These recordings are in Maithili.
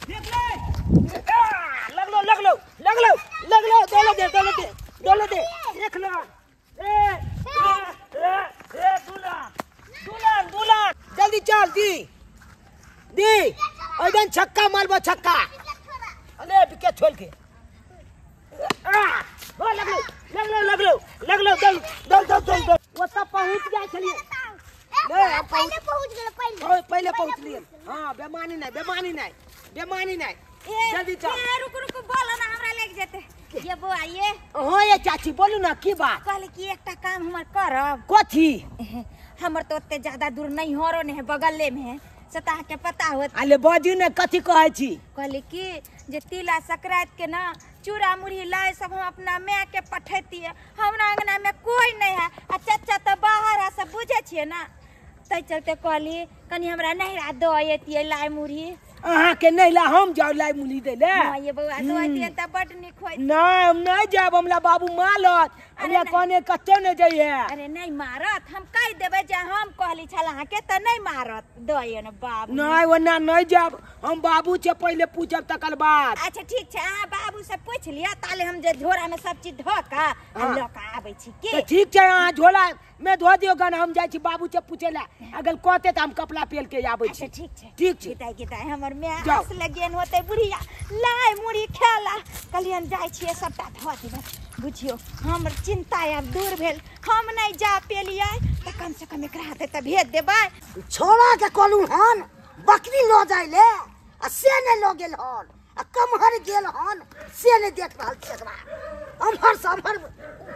देख ले लगलो लगलो लगलो लगलो दोलो दे दोलो दे दोलो दे एक लन ए ए ए दुलान दुलान दुलान जल्दी चल दी दी ऐदन छक्का मारबो छक्का अरे विकेट छोड़ के हो लगलो लगलो लगलो लगलो दल दल दल दल वो सब पहुंच गया चलिए नहीं पहले पहुंच गेल पहले पहले पहुंच लिए। हां बेमानी नहीं बेमानी नहीं बेमानी नहीं जल्दी चल। रुक रुक बोलो ना हमरा लग जेते ये बौआ ये। हां ये चाची बोलू ना की बात। कहले कि एकटा काम हमर करब। कथी? हमर तो ओते ज्यादा दूर नहीं हरो ने है बगले में है से त अहाँके पता होत। अले बाजू ने कथी कहै छी? कहले कि जे तिला संक्रांति के ना चूड़ा मुरही लाए सब हम अपना my के पठैतियै। हमरा अंगना में कोई नहीं है आ चाचा तो बाहर है सब बुझै छियै ना तै चलते कहली कनी हमरा नहिरा दऽ अयतियै लाइ मुरही। अहाँके नहिरा हम जाउ लाइ मुरही दै ले? हाँ ये बौआ दऽ अयतियै तऽ बड नीक होइत। नहीं हम नहीं जायब हमरा बाबू मारत हमरा कहने कतौ नहीं जाइए। अरे नहीं मारत हम कहि देबै जे हम कहली छल अहाँके तऽ नहीं मारत दऽ अइयै ने बाबू। नहीं ओना नहीं जायब हम बाबू से पहिले पूछब तकर बाद। अच्छा ठीक छै अहाँ बाबू से पूछि लिअ ताले हम जे झोरा में सब चीज धऽ कऽ आ लऽ कऽ आबै छी की। ठीक छै अहाँ झोला में धो दियौ गन हम जाइ छी बाबू से पूछै लए अगर कहते तऽ हम कपड़ा पेल के आबै छी। अच्छा ठीक छै ठीक छै। गिदाइ गिदाइ हमर my आस लगेन होतै बुढ़िया लाइ मुरही खेला कहलियन जाइ छियै सबटा धऽ देबै। बुझियौ हमर चिंता आब दूर भेल हम नहीं जा पेलियै तऽ कम से कम एकरा हाथे तऽ भेज देबै। छोड़ा के कहलू हन बकरी लऽ जाइ ले आ से नहि लऽ गेल हन आ कमहर गेल हन से नहि देख रहल छै एकरा अम्हर से अम्हर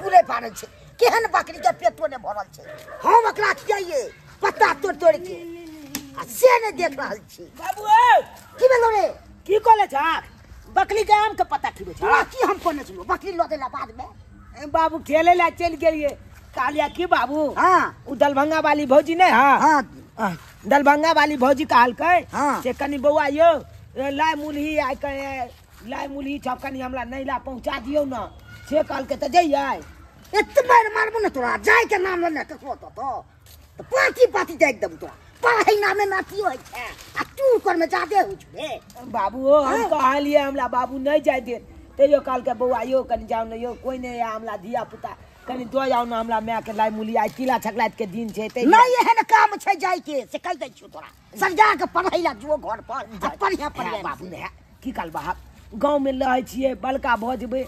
पूरे पारल छै केहन बकरी के पेटो नहि भरल छै हम एकरा खियाइए पत्ता तोड़ तोड़ के आ से नहि देख रहल छी। बाबू की भेलो रे? की कहले छा? बकरी के आम के पत्ता खिबै छा? तोरा की हम कहने छलौ बकरी लऽ गेला बाद में? बाबू खेले ला चलि गेलियै कहलियै की बाबू हां उ दरभंगा वाली भौजी नहीं हां हां दरभंगा वाली भौजी कहलकै हां से कनी बौआ यौ लाइ मुरही आइ के लाइ मुरही छप कनी हमरा नैला पहुंचा दियौ न से कहलकै तऽ जइयै। एते मारि मारबो ने तोरा जाय के नाम ले ककरो तो पाती पाती जाय देबो तोरा पढ़ाई नामे नातियो होइ छै आ तू ओकर में जादे होइ छै। बाबू हम कहलियै हमरा बाबू नहीं जाय देत तैयो कहलकै बौआ यौ कनी जाउ ने यौ कोइ नहीं है हमरा धिया पुता कनी दऽ जाउ ने हमरा my के लाइ मुरही आइ तिला संक्रांति के दिन छै नहीं एहन काम छै जाय के से कहि दै छियौ तोरा सरिया के पढ़ै ला जो घर पर आ पढ़िया पढ़िया। बाबू ने की कहल बाप गाँव में रहै छियै बड़का भऽ जेबै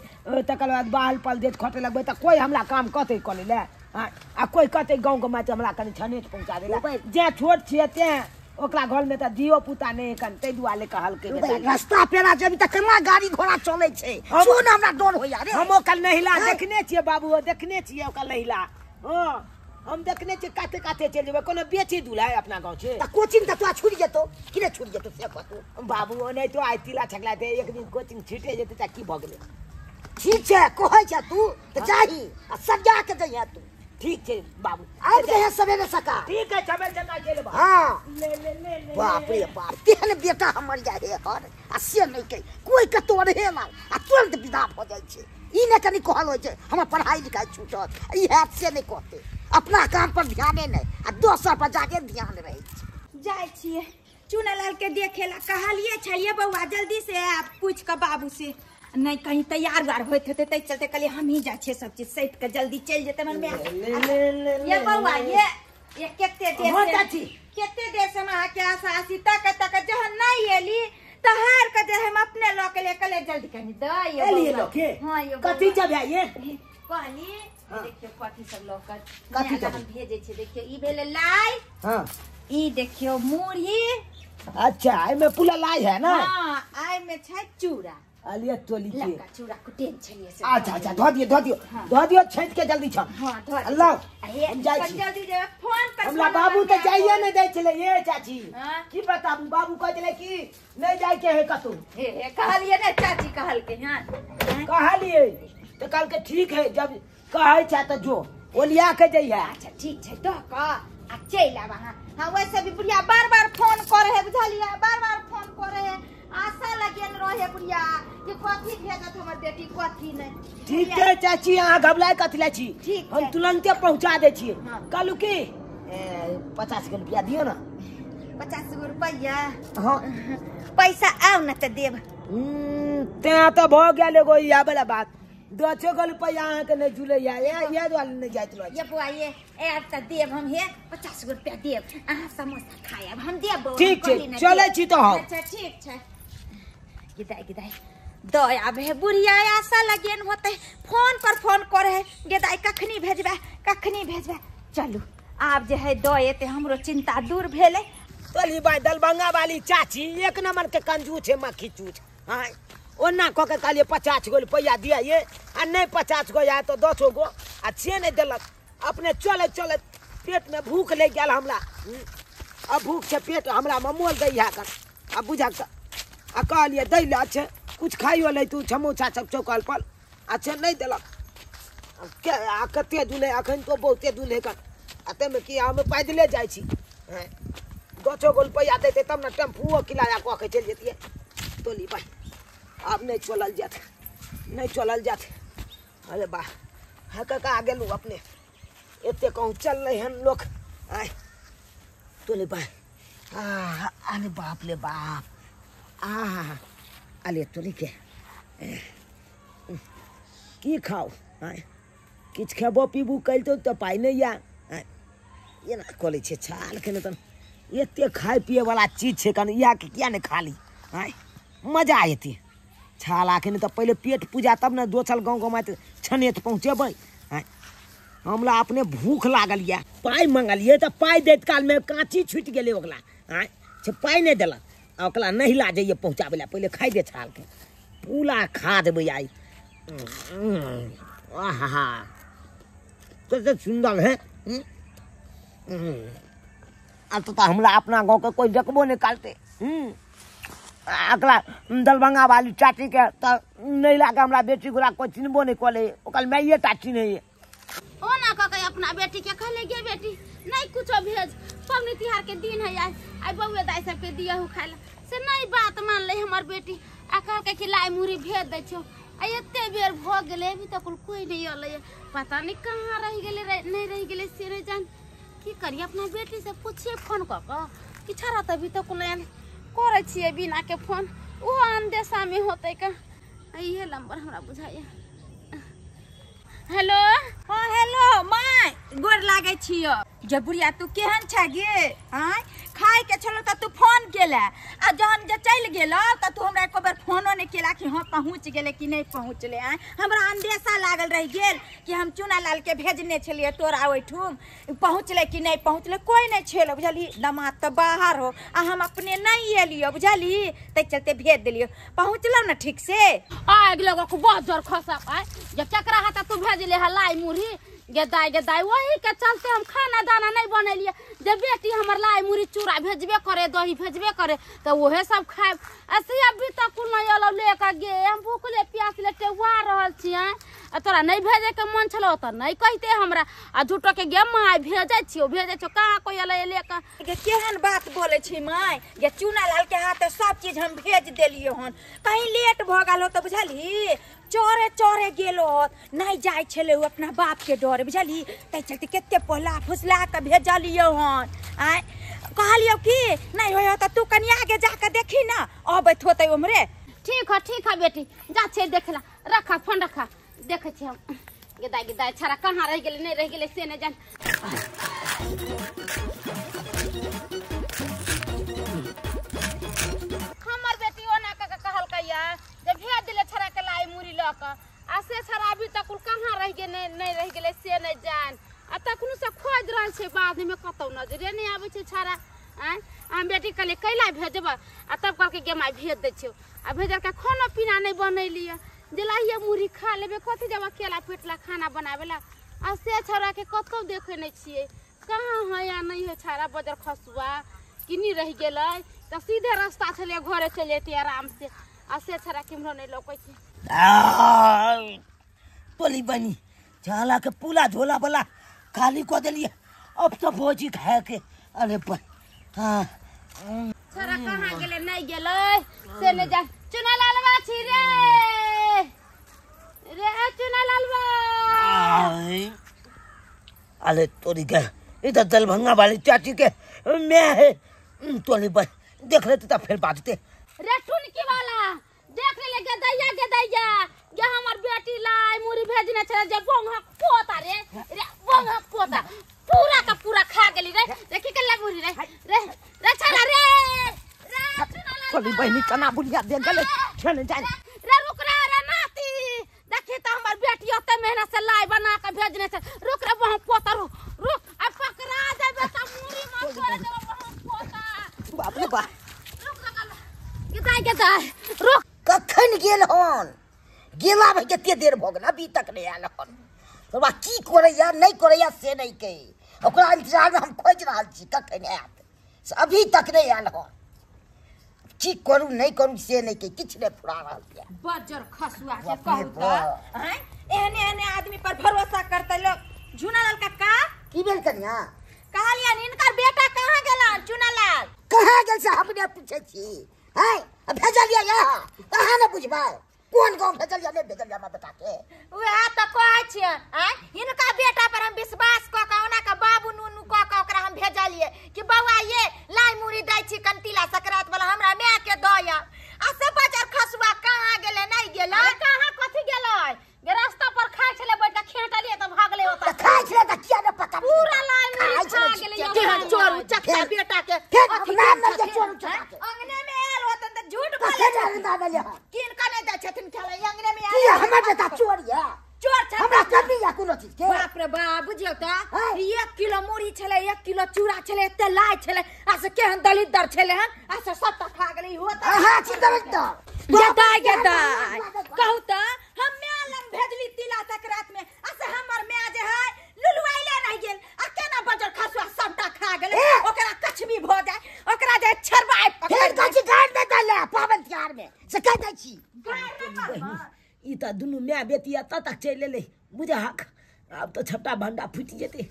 तकर बाद बाल पाल देत खटे लगबै तऽ कोइ हमरा काम कहतै करै लए आ कोइ कहतै गाँवके माटि हमरा कनि छनेट पहुँचा दै लए जेँ छोट छियै तेँ ओकरा घरमे तऽ धियो पुता नहि कन ताहि दुआरे कहलकै। रास्ता पेड़ा जेबी तऽ केना गाड़ी घोड़ा चलै छै सुन हमरा डर होइया रे। हम ओकर नहिला देखने छियै बाबू देखने छियै ओकर नहिला। हँ हम देखने छियै काते काते चलि जेबै कोनो बेची दुलाय अपना गाँव छै तऽ कोचिंग तऽ तोरा छुटि जेतौ कि नहि छुटि जेतौ से कहतौ बाबू ओनाहितो आइ तिला छकला एक दिन कोचिंग छुटि जेतै तऽ की भऽ गेलै। ठीक छै कहै छै तू तऽ जाही आ सरिया के जइहे तू। ठीक छै बाबू आबि जइहे सवेरे सकाल। ठीक है सवेरे सकाल चलि एबै। हाँ ले ले ले बाप रे बाप तेहन बेटा हमर या हे हर आ से नहि कहि कोइ कतौ रहे ना आ तुरंत विदा भऽ जाइ छै। ई नहि कनि कहल होइ छै हमर पढ़ाई लिखाई छूटत ई हैत से नहि कहतै अपना काम पर ध्याने नहि आ दोसर पर जाके ध्यान रहै छै। जाइ छियै चुनालाल के देखे ला कहलियै छलियै बौआ जल्दी से आब पूछि कऽ बाबू से नहीं कहीं तैयार उयार होइत हेतै ताहि चलते कहलियै हमही जाइ छियै सब चीज सैत कऽ जल्दी चलि जेतै हमर my. ये बौआ ये कते देर से कते देर से हम अहाँके आशा आसी तक तक जहन नहीं एली तऽ हार के जे हम अपने लऽ के ले कहलियै जल्दी कनी दऽ एलियै लऽ के। हाँ यौ कथी जब ये कहली देखियौ कथी सब लऽ कऽ कथी हम भेजै छियै। देखियौ ई भेलै लाइ। हाँ ई देखियौ मुरही। अच्छा एहिमे पूरा लाइ है ना? हाँ एहिमे छै चूड़ा। अलिया टोली के लड़का चूड़ा कुटेन छलियै से। अच्छा अच्छा धो दियो धो दियो धो दियो छाँट के जल्दी छन। हां धो दियो। लाओ हम जाइ छी जल्दी जेबै फोन पर। हमरा बाबू तऽ जाइए नहि दै छलै ये चाची की बताबू बाबू कहै छलै कि नहि जाय के है कतौ। हे हे कहलियै ने चाची कहलकै। हां कहलियै तऽ कहलकै ठीक है जब कहै छै तऽ जो ओलिया के जइहे। अच्छा ठीक छै दऽ कऽ आ चलि आब अहाँ। हाँ वैसे भी बुढ़िया बार बार फोन करे है बुझलियै बार बार फोन करे है आशा लगेन रहे बुढ़िया कि कथी भेजत हमर बेटी कथी नहीं। ठीक है चाची अहाँ घबराय कथी लै छी हम तुरंते पहुंचा दै छियै। कहलू की 50 गो रुपया दियौ ना। 50 गो रुपैया। हाँ पैसा आउ न त देब। तें त भ गेल एगो इएह वाला बात, 10 गो रुपैया अहाँ के नहीं जुलैया, इएह दुआरे नहीं जाइत रहै। ये बौआ ये आब त देब हम, हे 50 गो रुपैया देब, अहाँ समोसा खायब हम देब। ठीक छै चलै छी त हम। अच्छा ठीक छै। गिदाई गिदाई दय आबे है बुढ़िया आशा लगेन होते, फोन पर फोन करे है गेदाई कखनी भेजबे कखनी भेजबे। चलू आब जे है दय एते हमरो चिंता दूर भेलै। तोली बाई दरभंगा वाली चाची एक नंबर के कंजूस है, मक्खी चूस। हाँ ओना कह के कहलिए 50 गो रुपैया दिया ये, आ नहीं 50 गो आए तो 10 गो, आ से नहीं दिलक। अपने चलत चलत पेट में भूख लग गया हमरा, अब भूख से पेट हमरा ममोल दै है कर, अब बुझा आ कहलिए दै ले अच्छे कुछ खाइयो ले तू समोसा सब चौकल पर, अच्छे नहीं दिलक। आ कते दूल्हे अखन तो बहुते दूल्हे कर, आ ताहिमे की हम पैदले जाइ छी। 10 गो रुपैआ देते तब ने टेम्पुओ किराया कऽ के चलि जैतियै। तोली भाई आब नहीं चलल जात, नहीं चलल जात। अरे वाह हाँ कका गेलहुँ अपने एते कहूँ चललै हन लोक। आय तोली भाई आ अरे बाप ले बाप, आ अरे तोली के की खाउ? आय किछु खेबो पीबू करितौ तऽ पाइ नहि यऽ। एना कऽ लै छियै छालके, नहि तऽ एते खाय पियैवला चीज छै कनि इएहके किया नहि खा ली? आँय मजा एतै छालाके, नहि तऽ पहिले पेट पूजा तब ने दोसर गाँव गमाइत छनेत पहुँचेबै। आँय हमरा अपने भूख लागल यऽ, पाइ मङ्गलियै तऽ पाइ दैत कालमे काँची छुटि गेलै ओकरा। आँय से पाइ नहि देलक, आ ओकरा नहि ला जइयै पहुँचाबै लए, पहिले खाइ दे छालके पूरा खा देबै आइ। आहा कते सुन्दर है। आब तो हमरा अपना गाँव के कोई देखबो नहीं करते। अकरा दरभंगा वाली चाची के तो नहीं लागे हमरा बेटी गोरा कोई चिन्हबो नहीं करे, ओकर माइये टा चिन्हैये। ओना कह के अपना बेटी के कहले गे बेटी नहीं कुछो भेज, पबनी तिहार के दिन है आइ, आइ बउए दाइ सबके दियहु खाय ला, से नहीं बात मानले हमर बेटी, आ कहलकै कि लाई मुरही भेज दै छियौ। आ एते बेर भ गेलै अभी तक कोई नहीं अलै, पता नहीं कहाँ रहि गेलै नहीं रहि गेलै से नहीं जान। की करिए अपना बेटी से पूछिए फोन कऽ कऽ कि छड़ा तऽ अभी तक नहि करै छियै बिना के फोन, ओहो अंदेशा में होतै का। इहे नंबर हमरा बुझाइए। हेलो हाँ हेलो my गोर लागै छियो। जे बुढ़िया तू केहन छै गे? आँय खाय के छलो त तू फोन केला, आ जहन जे चलि गेलो त तू हमरा एको बेर फोनो नहि केला कि हाँ पहुँच गेलै कि नहीं पहुँचलै। आँय हमरा अंदेशा लागल रहि गेल कि हम चुना लाल के भेजने छलियै तोरा ओहिठुम, पहुँचलै कि नहीं पहुँचलै कोई नहीं छेलो बुझलही। दमाद तऽ बाहर हो आ हम अपने नहीं एलियो बुझलही, ताहि चलते भेज देलियो। पहुँचलो न ठीक से? आगि लगो को बहुत जोर खसा पाए जे केकरा हाथ तू भेजले है लाई मुरही गेदाई गेदाई, वही के चलते हम खाना दाना नहीं बनेलिए। जे बेटी हमर लाई मुरही चूड़ा भेजबे करे दही भेजबे करे तो वहे सब खायब। आ से अभी तक नहीं अलो लेके गे, हम भूखले प्यासले टेवा रहल छियै। आ तोरा नहीं भेजे के मन छलो त नहीं कहते हमरा, आ झूठो के गे माय भेजै छियो भेजै छियो, कहाँ कोई अलै लेके। गे केहन बात बोलै छी my गे, चूना लाल के हाथ सब चीज हम भेज देलियै हन, कहीं लेट भऽ गेल हो तऽ बुझलही चोरे चोरे गेलो होत, नहीं जाय छलै उ अपना बाप के डरे बुझलही, ताहि चलते कते पोला फुसला के भेजलियै हन। आँय कहलियौ कि नहीं होय तऽ तू कनि आगे जाके देखी ना अबैत होतै उम्हरे। ठीक है बेटी जा छै देखला, रखा फोन रखा, देखै छी हम गेदाई गेदाई छड़ा कहाँ रहि गेलै नहीं रहि गेलै से नहीं जान। हमर बेटी ओना कऽ के कहलकैया जे भेज देले छड़ा के लाई मुरही लऽ कऽ, आ से छड़ा अभी तक कहाँ रहि गेलै नहीं रहि गेलै से नहीं जान। आ तखनो से खोजि रहल छै बाद में कतौ नजरे नहीं आबै छै छड़ा। आँय हम बेटी कहलियै कैला भेजबै, आ तब कहलकै गे माय भेज दै छियौ, आ भेजलकै खाना पीना नहीं बनेलियै, जे लाहिए मुरही खा लेबै कथी जब अकेला पेटला खाना बनाबै ला। आ से छौड़ा के कतौ देखै नहीं छियै कहाँ है या नहीं है छड़ा, बजर खसुआ किनी रहि गेलै तऽ सीधे रास्ता छलै घरे चलि जैतियै आराम से, आ से छड़ा केम्हरो नहीं लौकै छै। तोली बनी झाला के पूला झोला वाला खाली कऽ देलियै, अब तो भोजी खाय के। अरे पर हाँ छड़ा कहाँ गेलै नहीं गेलै से नहीं जान। चुना लालवा छी रे रे चुना लालवा। अरे तोरी के इधर दरभंगा वाली चाची के मैं है। तोनी बस देख लेते त फेर बाजते। रे टुनकी वाला देख ले गदैया गदैया ये हमर बेटी लाई मुरी भेजने छले जे बोंगा पोता रे रे बोंगा पोता पूरा का पूरा खा गेली रे। देखी के मुरी रे रे रे छला रे रे तोनी बहिनी कना बुढ़िया दे गेले छने जाय रे रुक रे रे नाती देखी त हमर बेटी ओते मेहनत से लाई बना के भेजने छे। रुक रे बोंगा पोता रुक रुक अब पकड़ा देबे त मुरी मत छोड़ देबे बोंगा पोता। बाप रे बाप रुक रे गदाई गदाई रुक। कखन गेल हन गेला भाई कते देर भ गेल अभी तक नहीं आयल हन। तोरा की करैया नहीं करैया से नहीं कही ओकरा इंतजार में हम खोजि रहल छी कखन आयत से अभी तक नहीं आयल हन। की करू नहीं करू से नहीं कही किछु नहीं फुरा रहल छै। बजर खसुआ के कहू त हैं एहने एहने आदमी पर भरोसा करते लोग। झुनालाल काका की भेल कनिया कहलियन इनकर बेटा कहाँ गेलन? चुनालाल कहाँ गेल से हम नहि पूछै छी हैं भेजलियै यहाँ अहाँ ने बुझबै कोन गाँव भेजलियै नहि भेजलियै हमरा बेटा के। वएह तऽ कहै छियनि आँय हिनका बेटा पर हम विश्वास कऽ कऽ ओना कऽ बाबू नूनू कऽ कऽ ओकरा हम भेजलियै कि बौआ ये लाई मुरी दै छी कंतीला सकरात वाला हमरा माय के दऽ आब। आ से बजर खसुआ कहाँ गेलै नहि गेलै कहाँ कथी गेलै गे रास्ता पर खाइ छलै बैठ के खेटलियै तऽ भागलै ओतऽ खाइ छलै तऽ किया ने पता पूरा लाई मुरी खा गेलै। केहन चोरू चक्का बेटा के फेर नाम नहि जे चोरू चक्का के अंगने में आयल होतन तऽ झूठ बोलै छथिन किनका नहि दै छथिन खेलै अंगने में की हमर बेटा चोर ये चोर छै हमरा कमी या कोनो चीज के। बाप रे बाप बुझियौ तऽ 1 किलो मुरही छलै 1 किलो चूड़ा छलै एते लाइ छलै आ से केहन दलिदर छलै हन आ से सबटा खा गेलै इहो तऽ अहाँ छी दलिदर। गदाइ गदाइ कहू तऽ हम माय लग भेजली तिला सकरात में आ से हमर माय जे है लुलुआइले रहि गेल आ केना बजर खसुआ सबटा खा गेलै ओकरा कछबी भऽ जाय ओकरा जे छरबाइ फेर कहै छी गारि नहि दै पाबनि तिहार में से कहि दै छी। ई तऽ दुनू माय बेटी एतऽ तक चलि एलै बुझहक आब तऽ छपटा भंडा फूटि जेतै।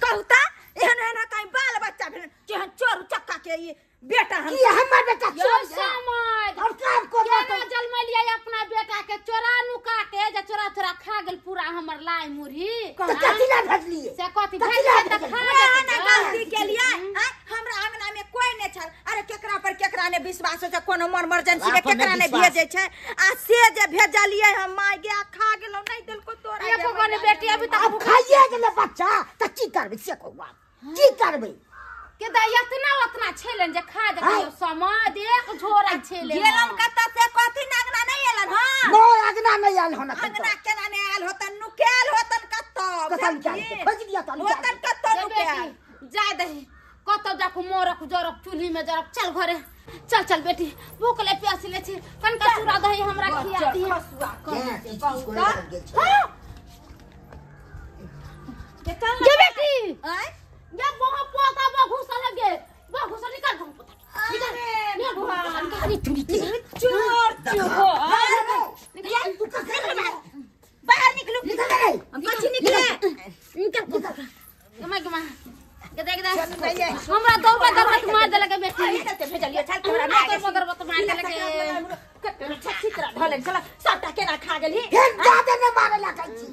कहू तऽ एहन एहन कहीं बाल बच्चा भेल केहन चोर चक्का के ई बेटा हम की हमर बेटा चोर समझ और काम करबा केना जन्मलियै अपना बेटा के चोरा नुका के जे चोरा चोरा खा गेल पूरा हमर लाई मुरही तऽ कथी लए भेजलियै से कथी भेजलियै तऽ खा गेल गलती केलियै हमरा अंगना में कोई नहि छल। अरे केकरा पर केकरा ने विश्वास होइ छै कोनो मन मर्जेंसी में केकरा नहि भेजै छै आ से जे भेजलियै हम माय गे खा गेलौ नहि देलको तोरा एको गो बेटी अभी तक आब खाइए गेलै बच्चा तऽ की करबै से कहू आब की करबै के दा इतना उतना छेलन जे खा देखियो समाज एक झोरा छेले गेलन कतऽ से कथी अंगना नहि एलन हां नो अंगना नहि आयल हन अंगना केना नहि आयल होतन नुकायल होतन कतऽ कतऽ निकाल खोज दिया त होतन कतऽ नुकायल जा दही कतऽ जाकू मोरक जरक चूल्ही में जरक चल घरे चल चल बेटी भूख ले प्यास ले छी कनका चूड़ा दही हमरा खिया दी। गे बेटी आय गे बोहा पोता बा घुसा लगे बा घुसा निकाल बा पोता निकाल निकाल चोर चोर बाहर निकलू निकल हम कथी निकले निकाल पोता गमा गमा के देख दे हमरा दौड़ दौड़ मार देलक बेटी चलते भेजलियो चल तोरा माय दौड़ दौड़ मार देलक छछी तरह ढले चल सबटा केना खा गेली फेर जादे नहि मारे लगै छी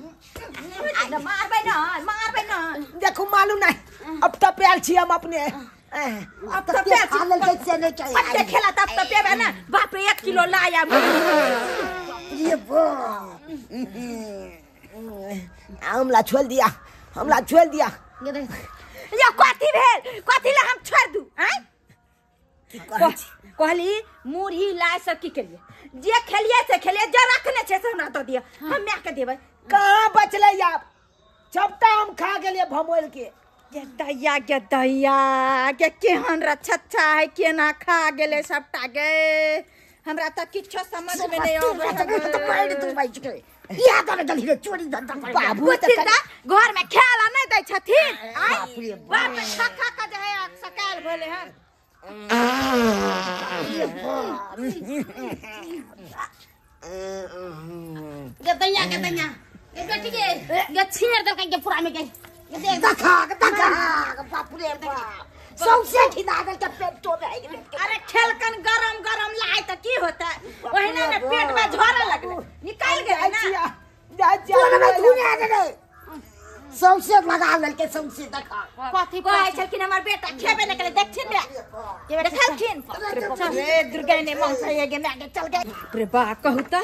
मारबै न मारबै न देखू मालूम नहीं अब तक प्याल छी हम अपने अब तो प्याल खा लेलकै से नहि चाहिए पत्ते खेला तब तो पेबे ना बाप रे 1 किलो लाया ये बाप हमला छोड़ दिया हमला छोड़ दिया यो कथी भेल कथी ला हम छोड़ दू आँय कहली मुरही लाय सब की केलिए जे खेलिए से खेलिए जे रखने छै से हमरा दऽ दिअ हम माय के देबै। कहाँ बचलै आब चपटा हम खा गेलियै भमोल के। गे दैया गे दैया गे केहन रछच्छा है केना खा गेलै सबटा गे हमरा तऽ किछो समझ में नहीं आबै है। इएह करे गेली रे चोरी धंधा करे बाबू तऽ घर में खेला नहि दै छथिन बाप रे खा खा के जे है सकाल भेलै हन। गे दैया गे दैया गे बेटी गे गे छेड़ देलकै गे पूरा में गे देखा देखा बाप रे बाप सौंसे खिना गेल के पेटो में आइ गेल। अरे खेलकन गरम गरम लाय त की होता ओहिना ने पेट में झोरा लगले निकाल गेलै ना जा जा तोरा में धुने रे। सौंसे लगा लेलकै सौंसे देखा कथी कहै छलखिन हमर बेटा खेबे नहि केलै देखथिन रे देखलखिन रे दुर्गा ने मौसा ये गे माय गे चल गए। बाप रे बा कहू त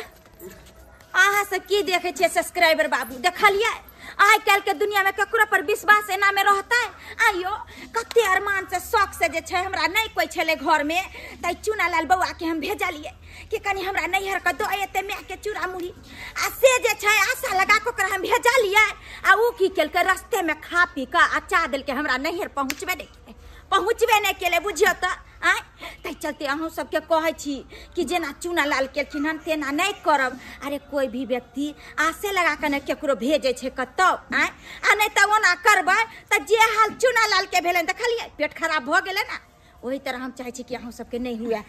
अहाँ सब की देखै छियै सब्सक्राइबर बाबू देखलियै आइ काल्हि के दुनिया में ककरो पर विश्वास एना में रहतै? आइयो कते अरमान से शौक से जे छै हमरा नहि कोइ छलै घर में तै चुनालाल बौआ के हम भेजलियै कि कनि हमरा नैहर के दऽ एतै माय के चूड़ा मुढ़ी आ से जे छै आशा लगा कऽ ओकरा हम भेजलियै आ उ की केलकै रस्ते में खा पी कऽ अचा देलकै हमरा नैहर पहुँचबे नहि केलै पहुँचबे नहि केलै बुझियौ तऽ आँय। ताहि चलते अहूँ सबके कहै छी कि जेना चुनालाल केलखिन हन तेना नहि करब। अरे कोई भी व्यक्ति आसे लगा कऽ ने केकरो भेजै छै कतौ आँय आ नहि तऽ ओना करबै तऽ जे हाल चुनालाल के भेलनि देखलियै पेट खराब भऽ गेलै ने ओही तरह हम चाहै छी कि अहूँ सबके नहि हुए।